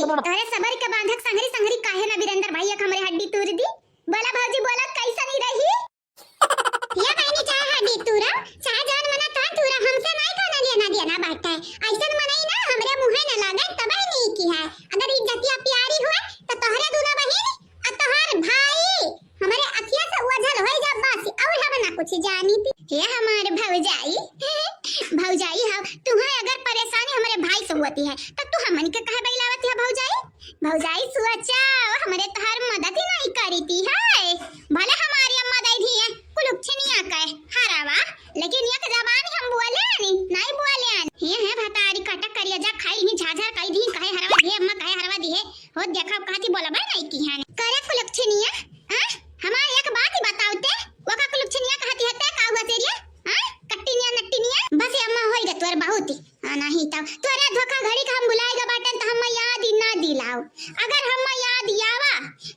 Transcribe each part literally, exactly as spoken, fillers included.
तोहरे सबर के बांधक संघरी संघरी काहे ना वीरेंद्र भैया के हमरे हड्डी तूर दी? बोला भौजी, बोला, कैसन ही रही? ये बहिनी, चाहे हड्डी तूरा, चाहे जौन मना तौन तूरा, हमसे नाई कौनो लेना देना बाटे। ऐसन मनई ना हमरे मुँहे न लागे, तबे नीक है। अगर इज्जतिया प्यारी होए, तो तोहरे दूनो बहिन आ तोहार भाई हमरे अखिया से ओझल होई जा बस, और हम ना कुछ जानी थी। हे हमार भौजाई, भौजाई हो, तुहे अगर परेशानी हमरे भाई से होती है, तो तू हमन के काहे बइलावत है भौजाई? भौजाई सोचा, हमरे तोहार मदद ही नहीं करी थी है। भले हमारी अम्मा दे दी है कुलुक्षनिया के हरावा, लेकिन एक जबान हम बोले आनी, नहीं बोले आनी। हे, हे भतारी कटक करिया जा खाई ही झाझा कई दी, कहे हरवा दिहे अम्मा, कहे हरवा दिहे। हो देखा, कहती बोलबे नहीं की है। करे कुलुक्षनिया, आ? हमार एक बात ही बताओ ते, वो का कुलुक्षनिया कहती है ते का हुआ तेरिया? आ? कट्टिनिया नट्टिनिया, बस ये अम्मा होई गे तोर बहुत ही। आ, नहीं तब तोरे धोखाधड़ी का हम भुलाए गे बाटन, त हम याद ही ना दिलाओ। अगर हम याद आवा,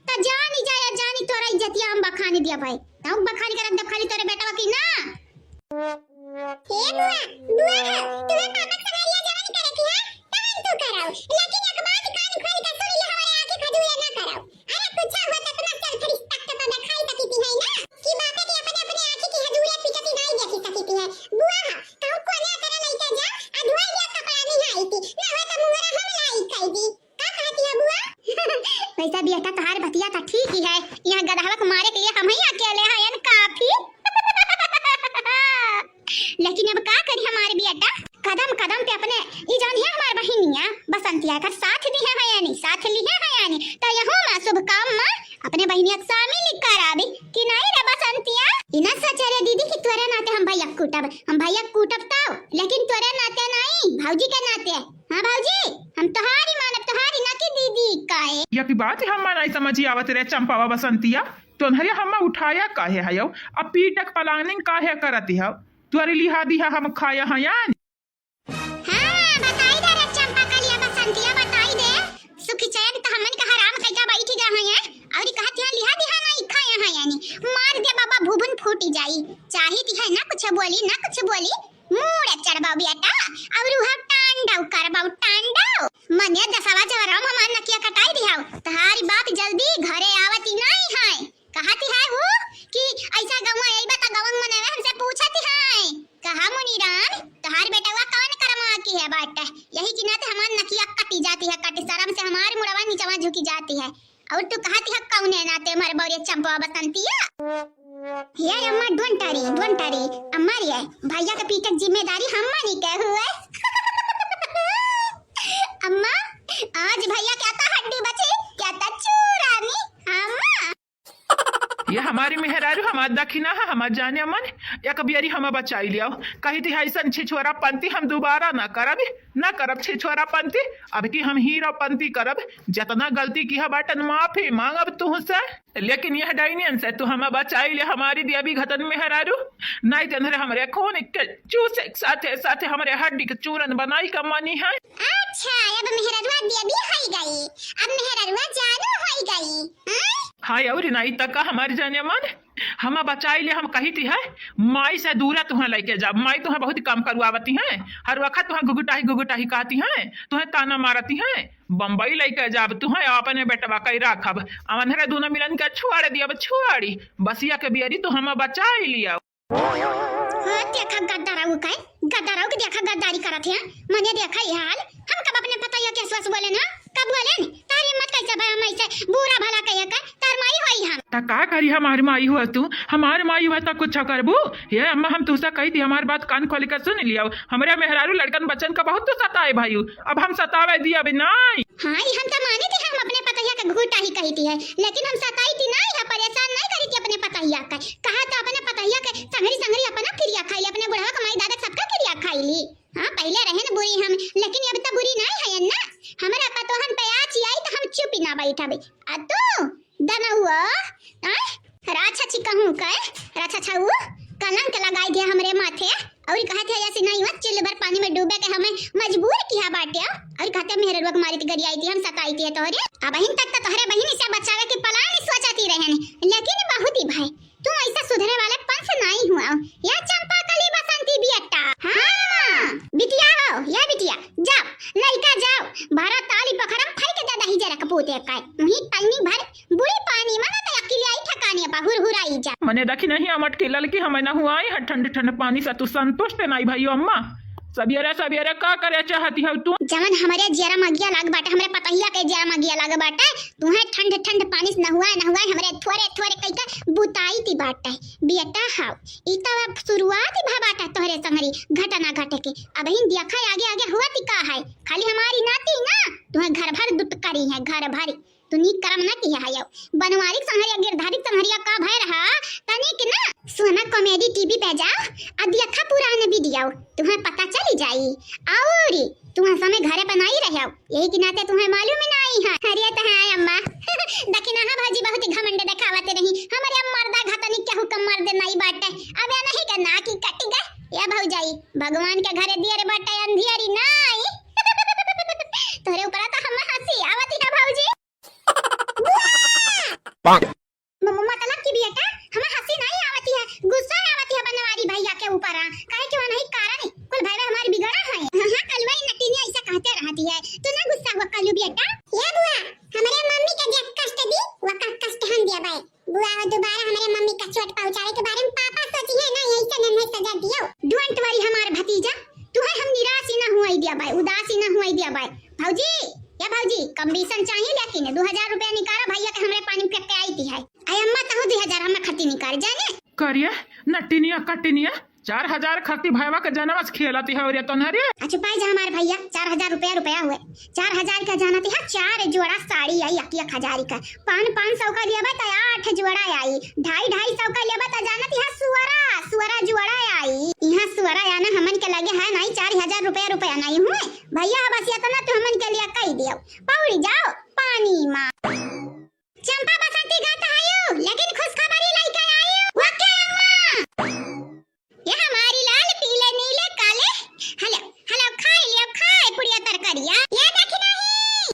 त जानी जाए, जानी तोरा इज्जतिया हम बखानी दिया भाई। तब बखानी के रख दे खाली तोरे बेटवा की ना। हे बुआ, बुआ हो, तुम्हें पापा सवारिया जवन करे की है, तवन तू करो। लेकिन एक बात कान खोल के सुन ले, हमारे आँखी खजूरे ना करो। अरे कुछ हो तो तुम self respect तो दिखाई सकी थी है ना, कि बापे के अपने अपने आँखी की हजूरे पीछे की नहीं देखी सकी थी है। बुआ हो, कहूँ कोने अतरे लइके जा, आ धोए दिया कपड़ा नहीं आई थी, ना हो तो मुहरा हम लाई कई दी। का कहती है बुआ? वैसा बेटा तोहार बतिया तो ठीक ही है, यहाँ गदहवा के मारे के लिए हम ही अकेले हैं काफी। लेकिन अब का करी हमार बेटा, कदम कदम पे अपने ई जौन है हमार बहिनिया बसंतिया का साथ दी है यानी साथ ली है यानी, तो यहू में शुभ काम में अपने बहिनिया के शामिल कराबी कि नहीं रे बसंतिया? इना सोचे रे दीदी कि तोरे नाते हम भैया कूटब, हम भैया कूटब तो, लेकिन तोरे नाते नहीं, भौजी के नाते। हाँ भौजी, हम तोहारी मानब, तोहारी ना कि दीदी काहे। या की बात हम नहीं समझी आवत रे चंपावा बसंतिया, तोन्हरे हम उठाया काहे हयो, अब पीटक planning काहे करत हो? तोरे लिहा दिहा हम खाया हयान। हाँ, बताई दे रे चंपा कलिया बसंतिया, बताई दे। सुखी चैन त हमन का हराम कइका बैठ गया है, और कहत है लिहा दिहा नहीं खाया है यानी। मार दे बाबा, भुभुन फूट जाई। चाहित है ना कुछ बोली, ना कुछ बोली। मूड़ चढ़बाऊ बेटा, और उहर तांडव करबाऊ तांडव। मने दसवा जवरम हमार नकिया कटाई दिहाऊ। तहारी बाप जल्दी घरे आवती नहीं है। कहती है वो कि ऐसा गौवा अइबा त गौवा मनवे हमसे पूछती है। कहा मुनीराम, तहार बेटवा कौन करमा की है बाटे? यही की नाते हमार नकिया कटी जाती है, कटी शर्म से हमारी मुड़वा नीचवा झुकी जाती है। और तू कहती है कौने नाते मर बौरे चंपवा बसंतिया? ये अम्मा ढोंटारी, ढोंटारी, अम्मा रे, भैया के पीटे के जिम्मेदारी हम्मा नहीं के हुए। अम्मा, आज भैया क्या तो हड्डी बची, क्या तो चूरानी, अम्मा। ये हमारी मेहरारू, हमार दखिना है, हमार जाने अमन, एक बियरी हमा बचाई लियाओ। कही थी ऐसन छिछोरा पंती हम दोबारा ना करब, ना करब छिछोरा पंती। अब की हम हीरो पंती करब। जतना गलती किहा बाटन माफी मांगब तुहसे, लेकिन यह डाइनियन से तू हमा बचाई ले, हमारी देवी घतन मेहरारू। नहीं तो इन्हरे हमरे खून के चूसे के साथे साथे हमरे हड्डी के चूरन बनाई का मनी है। अच्छा, अब मेहररुआ देवी होई गई, अब मेहररुआ जानू होई गई, हाँ? हाँ, और नहीं त का हमार जाने मन, हमा बचाई ले, हम कही थी है, माई से दूरा तुहें लेके जाब, माई तुहें बहुत काम करवावती हैं, हर वक्त तुहें गुगुटाही गुगुटाही कहती हैं, तुहें ताना मारती हैं, बम्बई लेके जाब तुहें, अपने बेटवा कई राखब, अवन्हरे दोनों मिलन के छोड़ दियब, छोड़ी, बसिया के बियरी तू हमा बचाई लिया। हाँ, देखा गद्दाराऊ का, गद्दाराऊ के देखा गद्दारी करत है। मने देखा ये हाल, हम कब अपने पतोहिया के हंस बोले ना, कब बोले न? तार हिम्मत कैसे भय हम ऐसे बुरा भला कहे के, तार माई होई हम। त का करी हमार माई हुआ तू, हमार माई हुआ त कुछ करबू? ये अम्मा हम तुझसे कही थी, हमार बात कान खोल के सुन लिया, हमरे मेहरारू लड़कन बच्चन का बहुत तू सताए भाई, अब हम सतावे दी अभी नहीं। हाँ, ई हम त माने थी, हम अपने पतोहिया के घूटा ही कही थी है, लेकिन हम सताई थी नहीं है, परेशान नहीं करी थी अपने पतोहिया के। कहा तो अपने पतोहिया के संघरी संघरी अपना किरिया खाई ली, अपने बुढ़वा के माई दादा सबका किरिया खाई ली। हाँ, पहले रहे न बुरी हम, लेकिन अब त बुरी नहीं है ना। हमरा पतोहन पे आँच आई त हम चुप ही ना बैठबे। आ तू दनउआ, आय, राछा छी कहूँ के, राछा छऊ, कलंक लगाई दिया हमरे माथे। और कहत है जैसे नहीं हुआ, चिल्ल भर पानी में डूबे के हमें मजबूर किया बाटे। और कहते मेहररुआ के मारी थी, गरियाई थी, हम सताई थी तोहरे। अबहिन तक तो तोहरे बहिन से बचावे के plan सोचती रहन, लेकिन बहुत ही भाई, तू ऐसा सुधरे वाले पंच नहीं हुआ। या चंपा कली बसंती बियट्टा। हाँ, बिटिया हो, या बिटिया, जाओ, लइका जाओ, भरा ताली पखरम फेंक दे दही जरक पूते का। उही तन्नी भर बुड़ी पानी मा ना तो अकिल आई ठिकाने पर हुरहुराई जा। मने देखी नहीं अमट के ललकी हमें नहुआई है ठंड ठंड पानी से तू संतुष्ट नहीं भइयो अम्मा। सबेरे सबेरे का करे चाहती हो तू? जवन हमरे जियरा मगिया लाग बाटे, हमरे पतहिया के जियरा मगिया लाग बाटे, तुहे ठंड ठंड पानी से नहुआए नहुआए हमरे थोरे थोरे कइके बुताई ती बाटे। बेटा हाव, ई तो अब शुरुआत ही भा बाटे तोहरे संगरी घटना घटे के। अबहिन देखा आगे आगे हुआ ती का है, खाली हमारी नाती ना, तुहे घर भर दुत करी है, घर भर। तू नीक करम ना किहा है। बनवारी के संहरिया, गिरधारी के संहरिया का भय रहा, तनिक ना। सोना कॉमेडी टीवी पे जाओ, आ देखा पुरान वीडियो, तुम्हें पता चली जाई। और तुम्हें समय घरे बनाई रहो, यही के नाते तुम्हें मालूम ही नहीं है। अरे तो है अम्मा, दखिना है भौजी बहुत ही घमंड दिखावत रही। हमारे अम्मा मर्दा घतनी केहू का मर्द नहीं बाटे। अब या नहीं का ना की कट गए। या भौजाई, भगवान के घरे दियर बाटे अंधियारी नहीं। तोरे ऊपर तो हम हंसी आवती है भौजी। म-, म-, मतलब कि बेटा, हमें हंसी नहीं आवती है, गुस्सा आवती है बनवारी भैया के ऊपर। हाँ, काहे कि वो नहीं कारण है, कुल भाई हमारे बिगड़ा है। हाँ, हाँ, कलुआ ये नटीनी ऐसा कहते रहती है, तू ना गुस्सा हुआ कलू बेटा। ये बुआ, हमारे मम्मी के जे कष्ट दी, वो का कष्ट हम दिया बाय। बुआ, वो दोबारा हमारे मम्मी का चोट पहुंचावे के बारे में पापा सोची है ना, यही से नन्हे सजा दियो। Don't worry हमार भतीजा, तुहे हम निराश ही ना हुआ दिया बाय, उदास ही ना हुआ दिया बाय। भौजी, या भौजी, कमीशन चाहिए लेकिन दो हजार रुपया निकाला भैया के हमरे पानी में फेंक के आई थी है। आई अम्मा तहु दो हजार हमें खती निकाल जाने। करिया, नटिनिया, कटिनिया, चार हजार खती भैया के जनवा से खेलती है और ये तो नरे। अच्छा पाई जा हमारे भैया, चार हजार रुपया, रुपया हुए। चार हजार का जाना थी, हाँ, चार जोड़ा साड़ी आई एक एक हजार का। पान पाँच सौ का लेबा त आठ जोड़ा आई, ढाई ढाई सौ का लेबा त जाना थी, हाँ, सुअरा, सुअरा जोड़ा आई। यहाँ सुअरा आना हमन के लगे है नहीं, चार हजार रुपया, रुपया नहीं हुए। भैया, बस इतना तो हमन के लिए कही दियो, पौड़ी जाओ पानी मा। चंपा बसंती गात आयु, लेकिन खुशखबरी लइके आयु। ओके अम्मा। ये हमारी लाल पीले नीले काले। हेलो, हेलो, खाए लियो, खाए पुड़िया तरकारिया। ये देखी नहीं,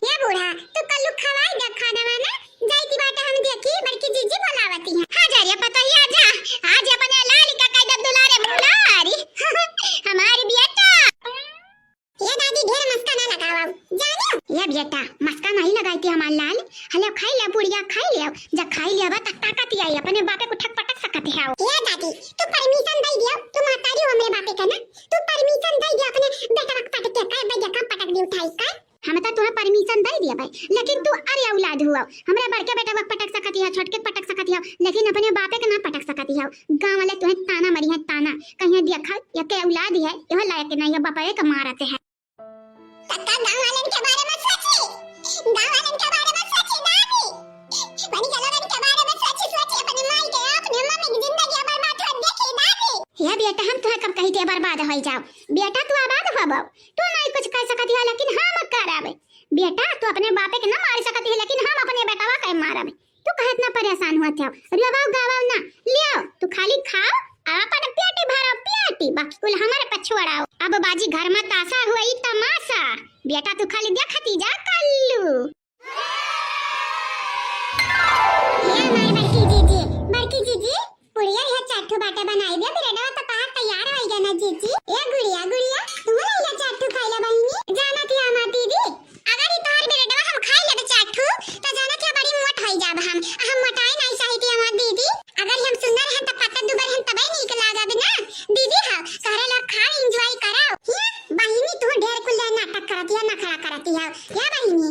ये बूढ़ा, तू कल्लू खवाए दे खाना वाना। जाइती बाटे हम देखी, बड़की जीजी बुलावती है। हाँ जा रे पतोहिया जा, आज अपने लाल का कह दे दुलारे मुलारी। हमारी बेटा। ये दादी ढेर मस्का ना लगावा, जानियो? ये बेटा, मस्का नहीं लगाई थी हमार लाल। हले खाई ले बुढ़िया, खाई ले। जब खाई ले बा, तक ताकत ही आई, अपने बापे को ठक पटक सकत है। ये दादी, तू परमिशन दे दियो, तू महतारी हो हमरे बापे का ना, तू परमिशन दे दियो अपने बेटा को पटक के, कहे भैया का पटक दी उठाई का। हम तो तुम्हें परमिशन दे दिया भाई, लेकिन तू अरे औलाद हुआ, हमरे बड़के बेटा को पटक सकती है, छोटके को पटक सकती है, लेकिन अपने बापे के ना पटक सकती है। गाँव वाले तुम्हें ताना मरी है, ताना, कहीं देखा या के औलाद है, यह लायक नहीं है, बापे के मारते हैं। तक्का गाँव वालन के बारे में सोची, गाँव वालन के बारे में सोची दादी। बड़ी के लोगन के बारे में सोची, सोची अपनी माई के, अपनी मम्मी की जिंदगी बर्बाद होत देखी दादी। हे बेटा, हम तुहे कब कही थे बर्बाद होई जाओ? बेटा, तू आबाद होबो, तू नहीं कुछ कर सकती है, लेकिन हम करब। बेटा, तू अपने बापे के ना मार सकती है, लेकिन हम अपने बेटवा के मारब। तू काहे इतना परेशान हुआ थे? रोवाओ गावाओ ना, लियो, तू खाली खाओ, अपन पेटी भरो पेटी, बाकी कुल हमारे पछुआड़ाओ। अब बाजी घर में ताशा हुआ ई तमाशा, बेटा तू खाली देखती जा कल्लू। ये हमारी बड़की जीजी, बड़की जीजी, पुड़िया यह चार ठो बाटे बनाई दे, ब्रेडवा तो कहा तैयार होई गया ना जीजी। ए गुड़िया, गुड़िया, तू ले ले चार ठो खाई ले बहिनी। जाना थी हमार दीदी, अगर ई तोहर ब्रेडवा हम खाई लेबे चार ठो, त जाना थी बड़ी मोट होई जाब हम। हम मोटाई नहीं चाही थी हमार दीदी। अगर हम सुंदर हैं त पत्ता दुबर हैं तबे नीक लागब ना। दीदी हो, तोहरे लोग खाओ, enjoy करो। ये बहिनी तू ढेर कुल नाटक करती है, नखरा करती है। या बहिनी,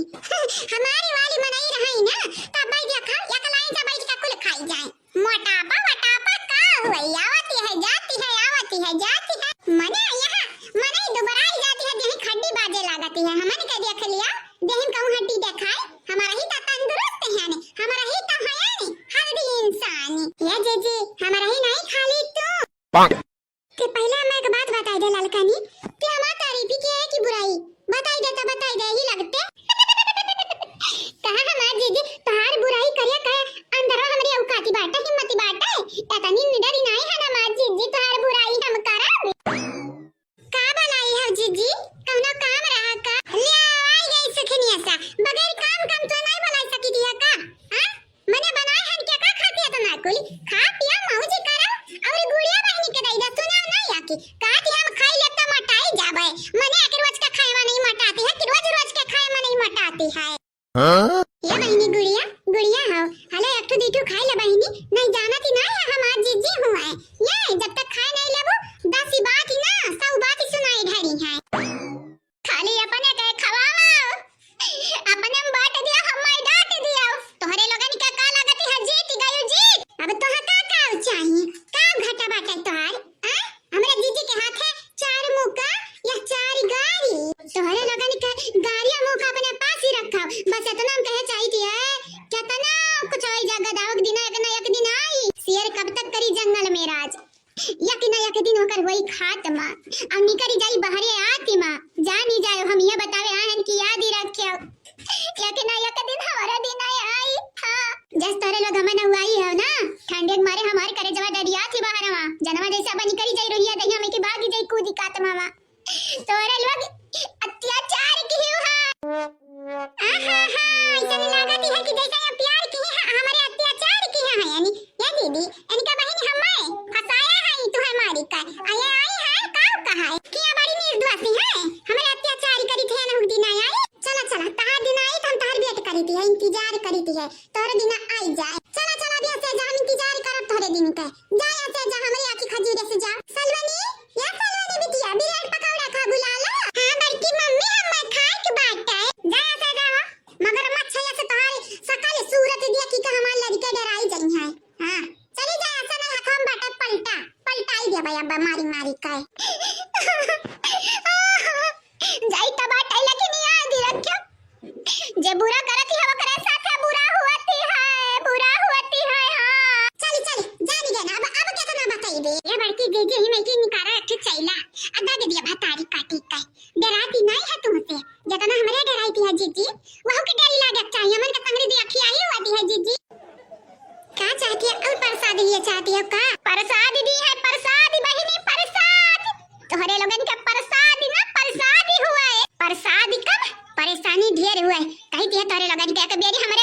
हमारी वाली मनई रही ना, तब भाई देखा, एक लाइन से बैठ के कुल खाई जाए। मोटापा वटापा का हुई, आवती है, जाती है, आवती है, जाती है। मने यहाँ, मने दुबराई जाती है, देही खड्डी बाजे लागती है। हमन के देख लिया, देही कहूँ हड्डी देखाए, हमारा ही तो तंदुरुस्त है ने, हमारा ही तो है ने, healthy इंसानी। ये जीजी, हमारा ही नहीं खाली तू। ते पहले हमें एक बात बताई दे ललकनी, ते हमार तारीफी किया है कि बुराई? बताई दे तो बताई दे ही लगते। कहा हमार जीजी, तो ती है। हाँ? ये बहिनी गुड़िया, गुड़िया हो। हले एक ठो दी ठो खाई ले बहिनी, नहीं जानत ही ना है हमार जीजी हुआ है। ये जब तक खाए नहीं लेबू, दस ही बात ही ना, सौ बात ही सुनाई ढरी है। खाली अपने कहे खवावा, अपने में बांट दिया, हम माई डांट दिया। तोहरे लोगन के का लागत है जीत गयो जीत। अब तोह का का चाहिए? का घाटा बाटे तोहार? आ? हमरा जीजी के हाथे चार मुका या चार गारी। तोहरे लोगन के गारिया मुका अपने पास ही रखा। बस इतना हम कहे चाहिए थी है, कितना कुछ होई जा गदावक दिन एक ना एक दिन आई। शेर कब तक करी जंगल में राज? यक न यक दिन ओकर होई खात्मा, अब निकरी जाई बहरे आत्मा। जानी जायो हम ये बतावे आयन की याद ही रख्यो, यक न यक दिन हमारा दिन आए आई। हाँ, जस तोरे लोग हमें नहुआई हो ना, ठंडे के मारे हमारे करे जवा डरिया थी बाहर वहाँ, जनवा जैसे अब निकरी जाई रोहिया दहिया में की भागी जाई कूदी कात्मा वहाँ। तोरे लोग अत्याचार की हुआ। आहा हा, ऐसा लागत है कि जैसे ये प्यार की है, हमारे अत्याचार की है, यानी ये दीदी, इनका बहन हमें फंसाया है, तू है मारी का, आ ये आई है, का कहा है कि ये बड़ी निर्दोषी है, हमारे अत्याचार करी थे, ना दिन आई। चला चला, तहार दिन आई तो हम तहार वेट करी थी, इंतजार करी थी है, तोरे दिन आई जाए। चला चला, अभी ऐसे जा, हम इंतजार करब तोरे दिन के। जा ऐसे जा, हमारी आँखी खजूरे से जा। सलवनी, या सलवनी बिटिया, ब्रेड पकौड़ा खा बुला ला। हाँ बड़की मम्मी, हम खाए के बाटे। जा ऐसे जा, मगरमच्छ है से तोहारी सकल सूरत देखी के हमार लड़के डराई जाई है। हाँ, चली जा, ऐसा नहीं हथवा में बाटे पलटा, पलटाई दे भैया बा मारी मारी के। जाई तब बाटे लेकिन याद ही रखियो, जे बुरा करत ही ओकरे साथे बुरा होती है, बुरा होती है। हाँ, चली चली, जानी गए ना, अब अब कितना बताई दे। ये बड़की जीजी ही में की निकारा एक ठे चैला, अदा दे दिया भतारी काटी के। डराती नहीं है तुमसे, जितना हमरे डराई थी है जीजी, वहू के डरी लागत चाहिए, हमन के संगरी दी अखिया ही हुआ दी है जीजी। का चाहती है? और प्रसाद लिए चाहती है का? प्रसाद दी है, प्रसाद बहिनी, प्रसाद। तोहरे लोगन के प्रसाद ना, प्रसाद ही हुआ है। प्रसाद कम, परेशानी ढेर हुआ है। कही थी तोहरे लोगन के, एक बेरी हम